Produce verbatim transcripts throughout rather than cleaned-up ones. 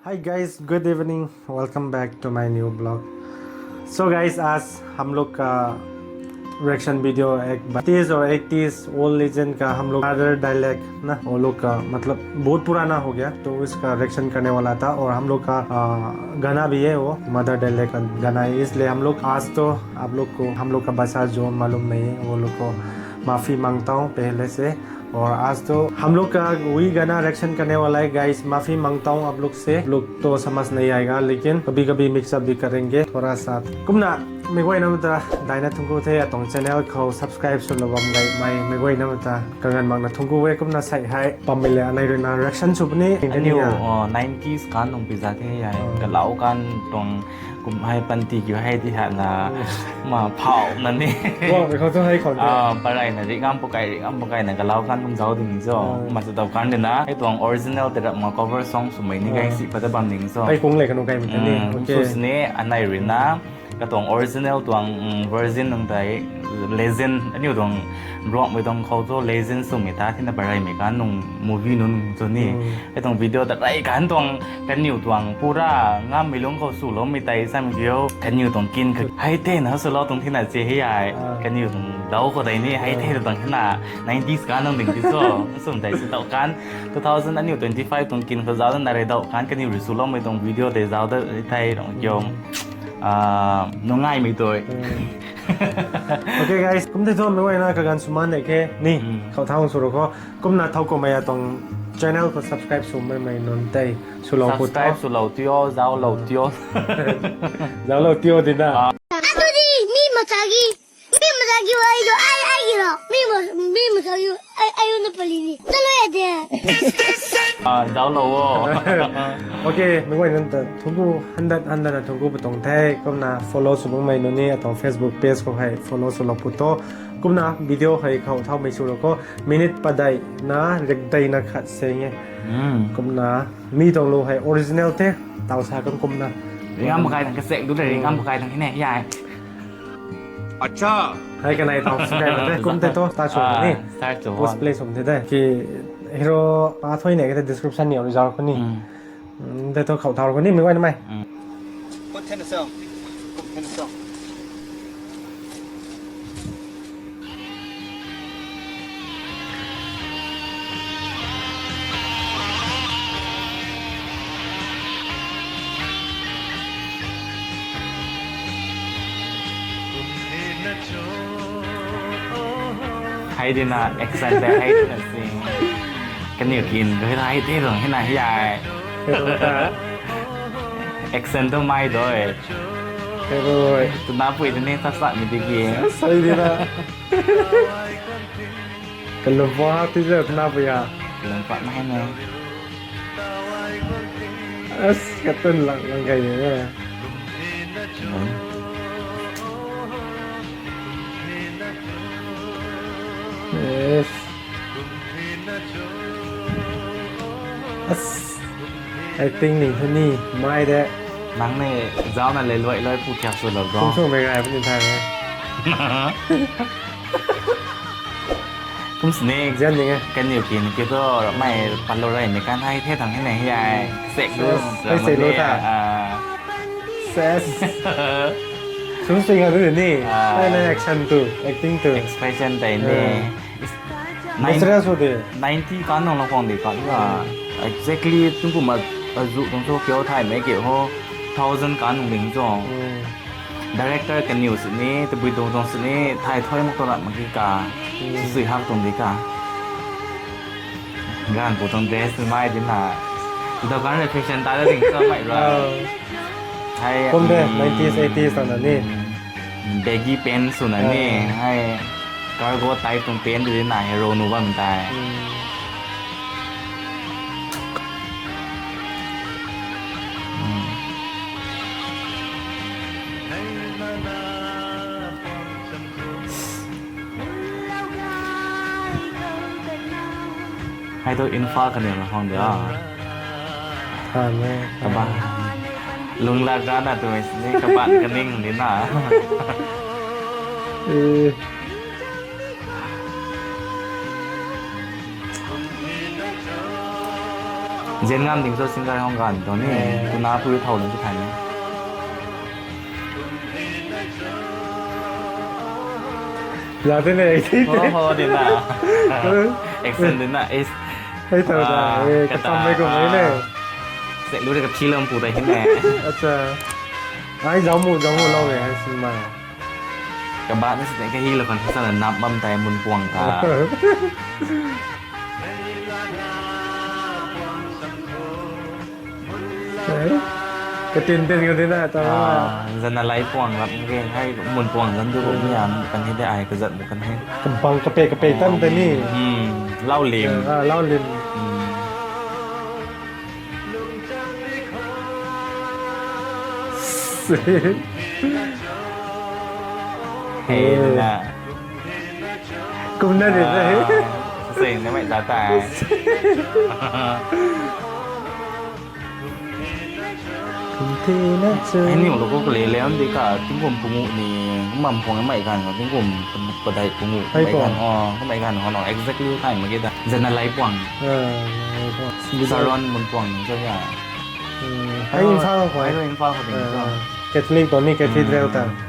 Hi guys, good evening. Welcome back to my new vlog. So guys, आज हम लोग का reaction video एक nineties और eighties old legend का हम लोग mother dialect ना, वो लोग का मतलब बहुत पुराना हो गया, तो इसका reaction करने वाला था। और हम लोग का, आ, गाना भी है, वो mother dialect का गाना है, इसलिए हम लोग आज तो आप लोग को हम लोग का भाषा जो मालूम नहीं है, वो लोग को माफी मांगता हूँ पहले से। और आज तो हम लोग का वही गाना reaction करने वाला है guys, माफी मांगता हूँ आप लोग से, आप लोग तो समझ नहीं आएगा, लेकिन कभी कभी mix up भी करेंगे थोड़ा सा। Kumna, meic guayna mata daina thungc ku the, atuang channel khou subscribe sw lou bam gay mei, meic guayna mata kaganv makna thungc ku e. Kumna sei hei pamei le anei ruina reaction sw puni. Aniu, nineties kan nung pizza the hei, kalau kan tuang kum hei panty kiu hei ti hana, ma phau na ni. Guangmei khou tu hei khou te. Parayna ri ngam pakai, ri ngam pakaina kalau kan kum zauc ding cho. Ma chu tau kan dina, hei tuang original tei rap ma cover song swmei ni gangsih pat ta bam ding cho. Hei kung le kanu gaymei ta ni. Sw sini, anei ruina katuang original tuang version nung tei legend, aniu tuang Ruangmei tuang khou tu legend swmei ta thina Paraymei kan nung movie nunc cho ni. Hei tuang video ta rey kan tuang kaniw tuang pura ngammei lungc khou swloumei tei samei kiu, kaniw tuang kin kha hei thena swlou tuang thina che hei ai. Kaniw tuang dau khou tei ni hei the tuang thina nineties kan nung ding ti cho. Swm tei si tau kan two thousand aniu twenty five tuang kin khou zauc na rey dau kan kaniw rui swloumei tuang video tei zauc da thei rong kiu. Nungaimei tui. Okay guys, kum tei thu meic guayna kaganv swman de khe ni, khou thau sw ru kho. Kumna thau kumei atuang channel khou subscribe swmei mei nunc tei swlou pu tho. Subscribe swlou tio, zauclou tio. Zauclou tio dina. Atudi mi machagi, mi machagi ai lo, ai ai lo, mi ma, mi machagi ai ai na pali ni. Talo ya de. Zauclou o. Okay, meic guayna ta thungc ku, handat handat na thungc ku pu tuang the. Kumna follow sw bammei nunc ni atuang Facebook page khou hei follow swlou pu tho. Kumna video hei khou thaumei sw ru kho, minute padeih na rikdeih na khat seng e. Kumna mi tuang lu hei original the, tau sa kan kumna. Ringam pakai tang kasek du le, ringam pakai tang hine yai. Hei kanei tau sw kai te, kum tei thu ta sw ni. Post play sw the de. Ki hero pa thoi ne kate description ni result khou ni. Tei thu khou thau khou ni meic guayna mei. Hei dina action tei hei dina si. Kaniw kin khou hei the tuang hei na hei ai. Action tu mai doi. Tunapui tei ni sa samei tiki. Sai dina. Kalumpa ti ze tunapui a. Kalumpa nai ne. As, katun lang lang kai ne. Yes. As, acting ni thu ni mai de. Nang ni zauc na le luai luai pu thiak sw lou bro. Kum sw mei gay puni thai ne. Kum sini. Zian ding e. Kaniw kin ki tu mei patlou reymei kan hei the thang hei ne hei ai. Sek du. Hei sek lu tha. Ses. Sum sing a du ni. Ai na action tu, acting tu. Expression tei ni. Natural sw de. Ninety kan nung la khwang de kan na. Exactly tingkum a, azu tuang cho kiu thaymei kiu ho. Thousand kan nung ding cho. Director kaniw sini, tabui tuang tuang sini, thay thoi mak tuang ram mak ki ka. Sui hak tuang di ka. Ganv pu tuang dress ni mai dina. Dau kan reflection ta da ding cho mei ra. Hei, kum de, nineties, eighties tang na ni. Baggy pants swna ni, hei, cargo type tuang pant di na hero nu bam tei. Hei tu Imphal kaniw na hong de. Than e. Kaban. Lunglat rana twmei sini kaban kaning ni na. Zen ngam ding cho singer hong gan to ni. Eh. Tuna pui thau lun chu than ni. Ya te ne, te ne. Oh, ho, din na. Action din na. Is. Hei thau da. Ah, eh, kata, katam mei ko mei ne. Ah. Se lu de ka film pu da hin ne. Acha. Ai, zauc mu, zauc mu lou e, ai, cinema. Kabat na sini kahi lou kan sa na nap bam tai mun puang ta. Katin tin ka din na ta. Ah, zan na lai puang lat nge, hei mun puang zan du ko mi am kan hi de ai ka zat bu kan hei. Kampang kape kape tan ta ni. Hmm, lau lim. Ah, lau lim. Hmm. Hei na. Kum na ri na he. Ah, sing na mai za tai. Kum the na chu. Hei ni lou ko kale le am di ka tingkum pungu ni, mam pung mai kan tingkum padai pungu. Hei mai ko. Kan, oh, mai kan ho no exactly time ma ge da. Zan na lai puang. Ah, lai puang. Salon mun puang ni cho ya. Hmm. Hei Imphal ko. Hei Imphal ko ding cho. Ah, Catholic to ni cathedral ta. Hmm.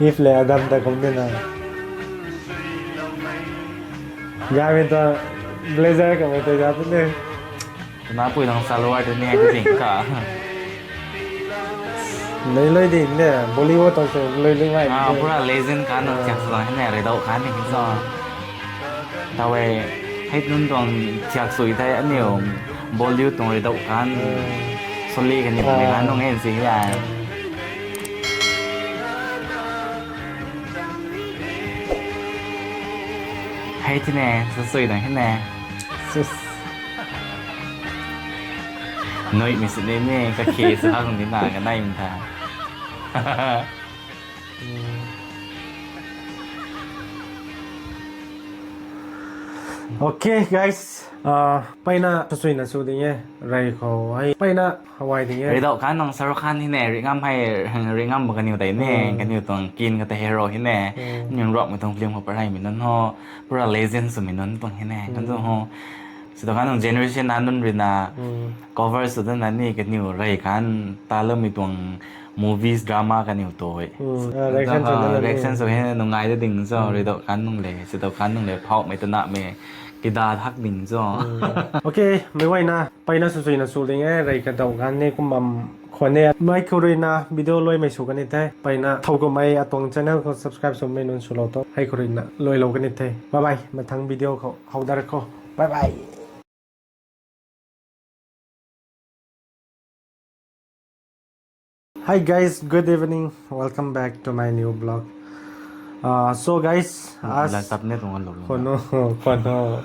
Eve le Adam ta kum din na. Ga mi ta blazer ka mi ta ja tu ne. Tuna pui nang salwar tu ni hai tu ding ka. Lui lui ding ne, Bollywood tang se lui lui ngai. Ah, pura legend kan nang thiak sa ne, ridau kan ni so. Tawe, hei nunc tuang thiak sui thei aniu Bollywood tuang ridau kan, hmm, Sholay kani, ah, kan nung en si ya. Hei tine, sa sui dang hei ne. Sis. Noi mi sini ni, kakhe sa hak ni na, kanei mi tha. Hmm. Okay, guys. Ah, peyna sasuina su ding e. Rey khou hei peyna hawai ding e. Ridau kan nang Shahrukh Khan hei ne, ringam hei, ringam ba kaniw tei ne, hmm, kaniw tuang kin kata hero hei ne. Hmm. Ning rok mi tuang film khou pareymei nunc ho, pura legend swmei nunc tuang hei ne. Hmm. Kan tu ho. Sidau kan nang generation na nunc rui na, hmm, cover sw dana ni kaniw rey kan ta loumei tuang movies, drama kaniw toi. Hmm, ah, reaction sw dana ni. Reaction sw hei nungai da ding cho, hmm, ridau kan nung le, sidau kan nung le, phaumei tana mei, kida thak ding cho. Hmm. Okay, meic guayna, peyna sasuina su ding e, rey kadau kan ni kum bam khwan e. Mei khou rui na video luaimei sw kani the, peyna thow kumhmei atuang channel khou subscribe swmei nunc swlou tho, hei khou rui na luailou kani the. Bye bye, mathang video khou how dar kho. Bye bye. Hi guys, good evening. Welcome back to my new vlog. Uh, so guys, as... Laptop ne tuang lo. Kono, kono.